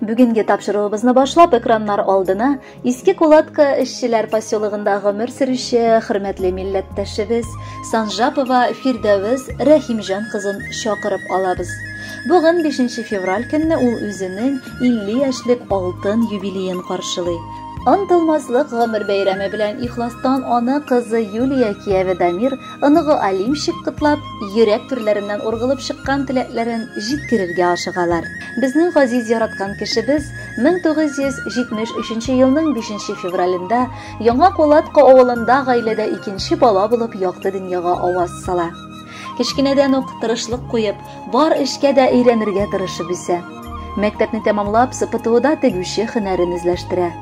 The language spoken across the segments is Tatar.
Бүгенге тапшыруыбызны башлап экраннар алдына Иске Кулатка эшчеләр поселогында гомер сөрүче хөрмәтле милләттәшебез Санжапова Фирдәвес Рәхимҗан кызын чакырып алабыз. Бүген 5 февраль көнне ул үзенең 50 яшьлек алтын юбилеен каршылый. Онытылмаслык гомер бәйрәме белән ихластан аны кызы Юлия, кияве Дамир, оныгы Алимчик котлап, йөрәк түрләреннән ургылып чыккан теләкләрен җиткерергә ашыгалар. Безнең газиз яраткан кешебез 1973 елның 5 февралендә Яңа Кулатка авылында гаиләдә икенче бала булып якты дөньяга аваз сала. Кечкенәдән үк тырышлык куеп, бар эшкә дә өйрәнергә тырышып үсә. Мәктәпне тәмамлап, СПТУда тегүче һөнәрен үзләштерә.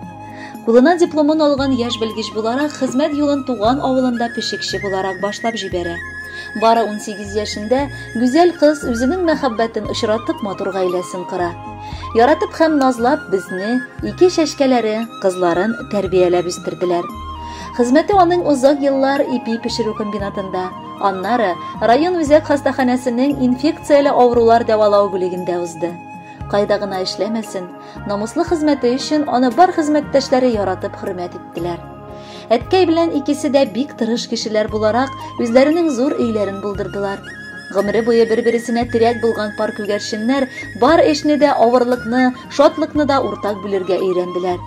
Кулына дипломын алган яшь белгеч буларак, хезмәт юлын туган авылында пешекче буларак башлап җибәрә. Бары 18 яшендә гүзәл кыз үзенең мәхәббәтен очратып, матур гаиләсен кора. Яратып һәм назлап безне, ике чәчкәләре, кызларын тәрбияләп үстерделәр. Хезмәте аның озак еллар ипи пешерү комбинатында, аннары район үзәк хастаханәсенең инфекцияле авырулар дәвалау бүлегендә узды. Кайда гына эшләмәсен, намуслы хезмәте өчен аны бар хезмәттәшләре яратып хөрмәт иттеләр. Әткәй белән икесе дә бик тырыш кешеләр буларак, үзләренең зур өйләрен булдырдылар. Гомере буе бер-бересенә терәк булган пар күгәрченнәр бар эшне дә, авырлыкны, шатлыкны да уртак бүлергә өйрәнделәр.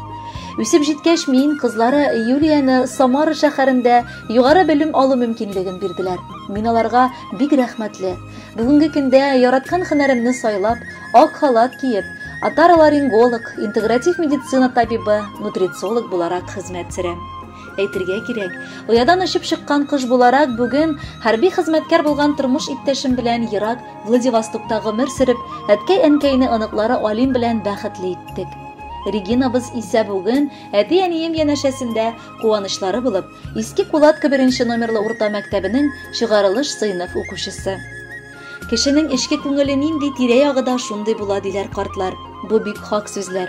Үсеп җиткәч, мин кызлары Юлияне Самара шәһәрендә югары белем алу мөмкинлеген бирделәр. Мин аларга бик рәхмәтле. Бүгенге көндә яраткан һөнәремне сайлап, ак халат киеп, отароларинголог, интегратив медицина табибы, нутрициолог буларак хезмәт сөрәм. Әйтергә кирәк, оядан очып чыккан кош буларак бүген хәрби хезмәткәр булган тормыш иптәшем белән ерак Владивостокта гомер сөреп, әткәй-әнкәйне оныклары Алим белән бәхетле иттек. Регинабыз исә бүген әти-әнием янәшәсендә куанычлары булып, Иске Кулатка беренче номерлы урта мәктәбенең чыгарылыш сыйныф укучысы. Кешенең эчке күңеле нинди, тирә-ягы да шундый була, диләр картлар. Бу бик хак сүзләр.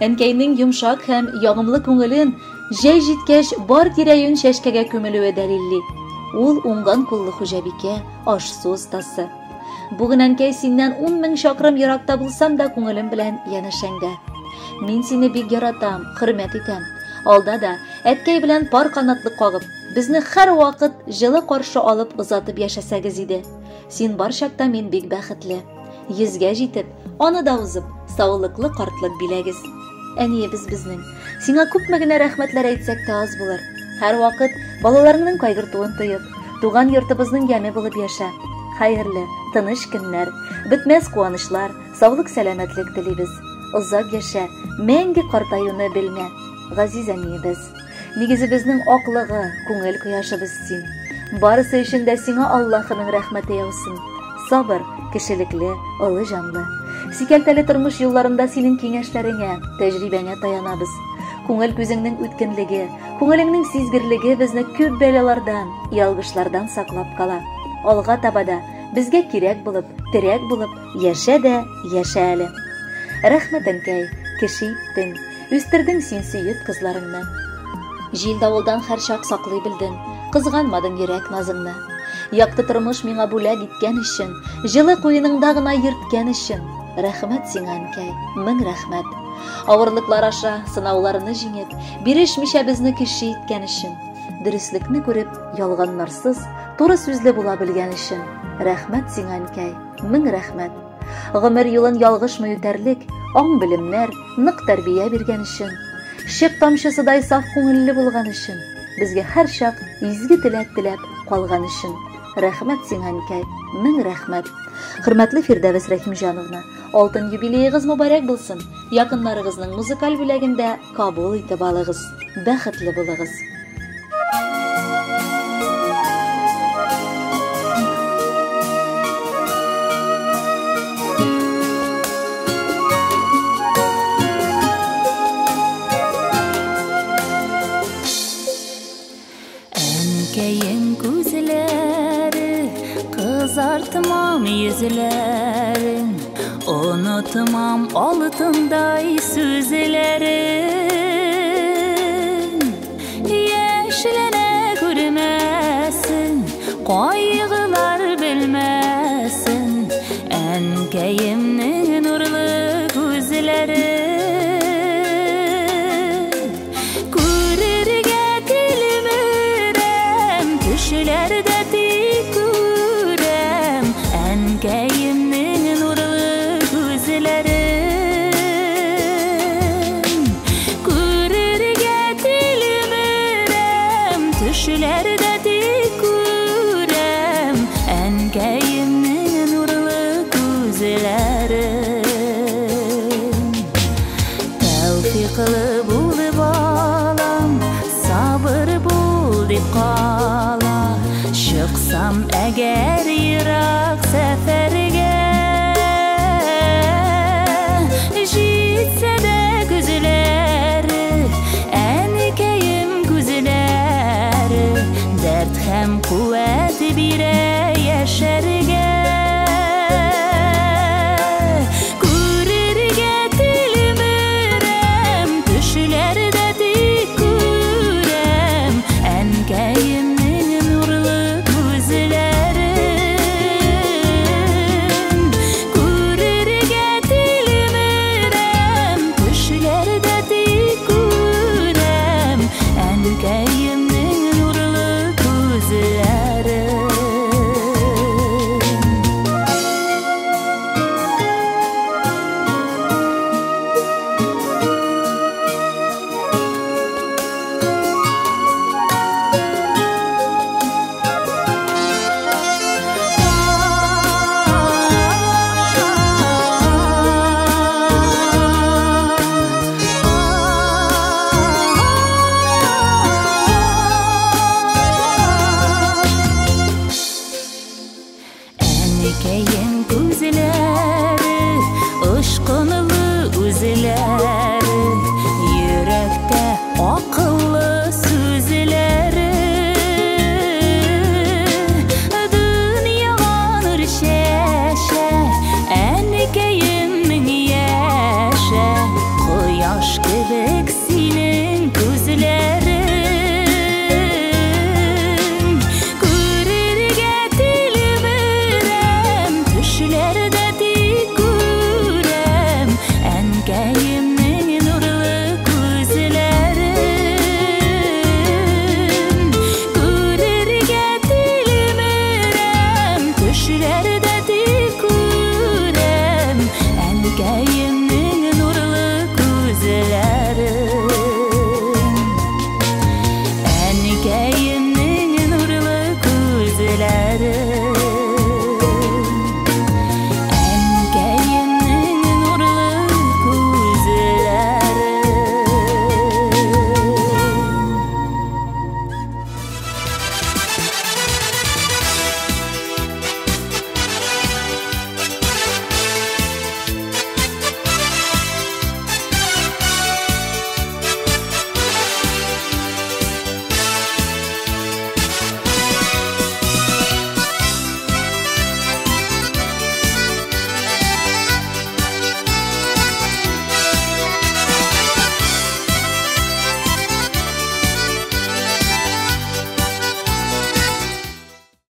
Әнкәйнең йомшак һәм ягымлы күңелен җәй җиткәч бар тирә-юнь чәчкәгә күмелүе дәлилли. Ул уңган куллы хуҗабикә, аш-су остасы. Бүген, әнкәй, синнән 10 мең чакрым еракта булсам да, күңелем белән янәшәңдә. Мин сине бик яратам, хөрмәт итәм. Алда да әткәй белән пар канатлы кагып, безне һәрвакыт җылы каршы алып озатып яшәсәгез иде. Син бар чакта мин бик бәхетле. 100гә җитеп, аны да узып, саулыклы картлык биләгез. Әниебез безнең. Сиңа күпме генә рәхмәтләр әйтсәк тә аз булыр. Һәрвакыт балаларыңның кайгыртуын тоеп, туган йортыбызның яме булып яшә. Хәерле, тыныч көннәр, бетмәс куанычлар, саулык сәламәтлек телибез. Озак яшә, мәңге картаюны белмә. Газиз әниебез, нигезебезнең аклыгы, күңел кояшыбыз син. Барысы өчен дә сиңа Аллаһының рәхмәте яусын. Сабыр, кешелекле, олы җанлы. Сикәлтәле тормыш юлларында синең киңәшләреңә, тәҗрибәңә таянабыз. Күңел күзеңнең үткенлеге, күңелеңнең сизгерлеге безне күп бәлалардан, ялгышлардан саклап кала. Алга таба да безгә кирәк булып, терәк булып яшә дә яшә әле. Рәхмәт, әнкәй, кеше иттең, үстердең син сөеп кызларыңны. Җил-давылдан һәрчак саклый белдең, кызганмадың йөрәк назыңны. Якты тормыш миңа бүләк иткән өчен, җылы куеныңда гына йөрткән өчен, рәхмәт сиңа, әнкәй, мең рәхмәт. Авырлыклар аша сынауларны җиңеп, бирешмичә безне кеше иткән өчен, дөреслекне күреп, ялганнарсыз, туры сүзле була белгән өчен, рәхмәт сиңа, әнкәй, мең рәхмәт. Гомер юлын ялгышмый үтәрлек, аң белемнәр, нык тәрбия биргән өчен, чык тамчысыдай саф күңелле булган өчен, безгә һәрчак изге теләк теләп калган өчен, рәхмәт сиңа, әнкәй, мең рәхмәт. Хөрмәтле Фирдәвес Рәхимҗановна, алтын юбилеегыз мөбарәк булсын. Якыннарыгызның музыкаль бүләген дә кабул итеп алыгыз. Бәхетле булыгыз. Әнкәем күзләре, кызартмам йөзләрен, онытмам алтындай сүзләрен. Яшьләнә күрмәсен, кайгылар белмәсен, әнкәемнең нурлы күзләре. Төшләрдә тик күрәм әнкәемнең нурлы күзләрен. Күрергә тилмерәм, төшләрдә тик күрәм әнкәемнең нурлы күзләрен. Тәүфиклы бул, балам, сабыр бул дип кала. Чыксам әгәр еракка.